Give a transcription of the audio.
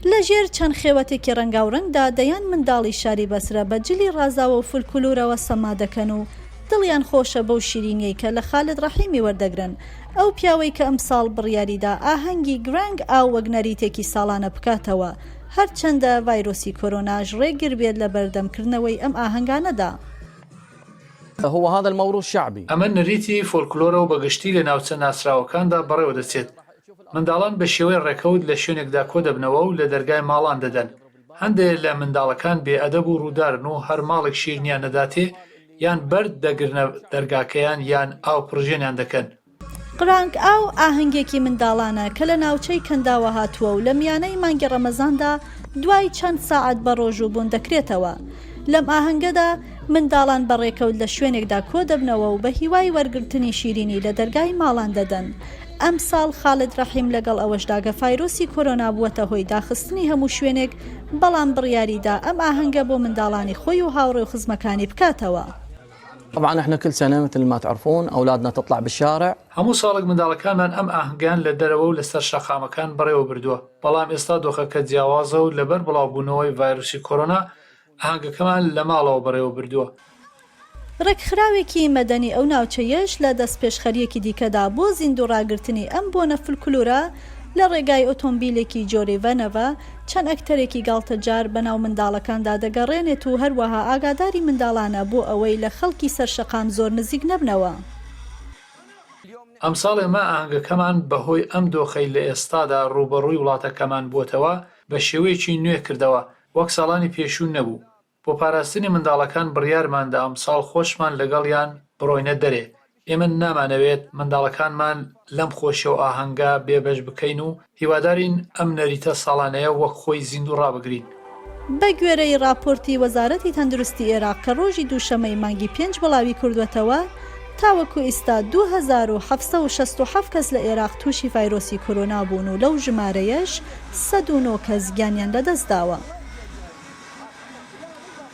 لە ژێر چەند خێوەتێکی ڕەنگاوڕەنگدا دەیان منداڵی شاری بەسرە بە جلی ڕازاوە و فولکلورەوە سەما دەکەن و دڵیان خۆشە بەو شیرینیەی کە لە خالد ڕەحیمی وەردەگرن، ئەو پیاوەی کە ئەمساڵ بڕیاریدا ئاهەنگی گرانگ ئاو وەک نەریتێکی ساڵانە بکاتەوە، هەرچەندە ڤایرۆسی کۆرۆناش ڕێگر بێت لە بەردەم کردنەوەی ئەم ئاهەنگانەدا. هو هذا الموروث شعبی. ئەمە نەریتی فۆلکلۆرە و بە گشتی لە ناوچە ناسراوەکاندا بەڕێوە دەچێت. منداڵان بە شێوەی ڕێکەوت لە شوێنێکدا کۆدەبنەوە و لە دەرگای ماڵان دەدەن. هەندێ لە منداڵەکان بێ ئەدەب و ڕوودارن و هەر ماڵێک شیرنیان نەداتێ یان بەرد دەگرنە دەرگاکەیان یان ئاو پڕژێنیان دەکەن. قرانک ئاو ئاهەنگێکی منداڵانە کە لە ناوچەی کەنداوە هاتووە و لە میانەی مانگی ڕەمەزاندا دوای چەند ساعەت بە ڕۆژوو بوون دەکرێتەوە. لەم ئاهەنگەدا منداڵان بە ڕێکەوت لە شوێنێکدا کۆدەبنەوە و بە هیوای وەرگرتنی شیرینی لە دەرگای ماڵان دەدەن. ئەمساڵ خالد ڕەحیم لەگەڵ ئەوەشدا کە فایرۆسی کۆرۆنا بووەتە هۆی داخستنی هەموو شوێنێک، بەڵام بڕیاریدا ئەم ئاهەنگە بۆ منداڵانی خۆی و هاوڕێ و خزمەکانی بکاتەوە. طبعا احنا كل سنة مثل ما تعرفون اولادنا تطلع بالشارع. هەموو ساڵێک منداڵەکانمان ئەم ئاهەنگەیان لە دەرەوە و لەسەر شەقامەکان بەڕێوە بردووە، بەڵام ئێستا دۆخەکە جیاوازە و لەبەر بڵاوبوونەوەی ڤایرۆسی کۆرۆنا ئاهەنگەکەمان لە ماڵەوە بەڕێوە بردووە. ڕێکخراوێکی مەدەنی ئەو ناوچەیەش لە دەستپێشخەرییەکی دیکەدا بۆ زیندوو ڕاگرتنی ئەم بۆنە فلکلورە لە ڕێگای ئۆتۆمبیلێکی جۆری ڤەنەڤە چەند ئەکتەرێکی گاڵتەجار بەناو منداڵەکاندا دەگەڕێنێت و هەروەها ئاگاداری منداڵانە بۆ ئەوەی لە خەڵکی سەر شەقام زۆر نزیک نەبنەوە. ئەمساڵ ئێمە ئاهەنگەکەمان بەهۆی ئەم دۆخەی لە ئێستادا ڕووبەڕووی وڵاتەکەمان بووەتەوە بە شێوەیەکی نوێ کردەوە، وەک ساڵانی پێشوو نەبوو. بۆ پاراستنی منداڵەکان بڕیارماندا ئەمساڵ خۆشمان لەگەڵیان بڕۆینە دەرێ، ئێمە نامانەوێت منداڵەکانمان لەم خۆشی و ئاهەنگە بێبەش بکەین و هیوادارین ئەم نەریتە ساڵانەیە وەک خۆی زیندوو ڕابگرین. بەگوێرەی ڕاپۆرتی وەزارەتی تەندروستی ئێراق کە ڕۆژی دووشەمەی مانگی پێنج بڵاویکردووەتەوە، تاوەکو ئیستا 2767 کەس لە ئێراق تووشی ڤایرۆسی کۆرۆنا بوون و لەو ژمارەیەش 109 کەس گیانیان لەدەستداوە.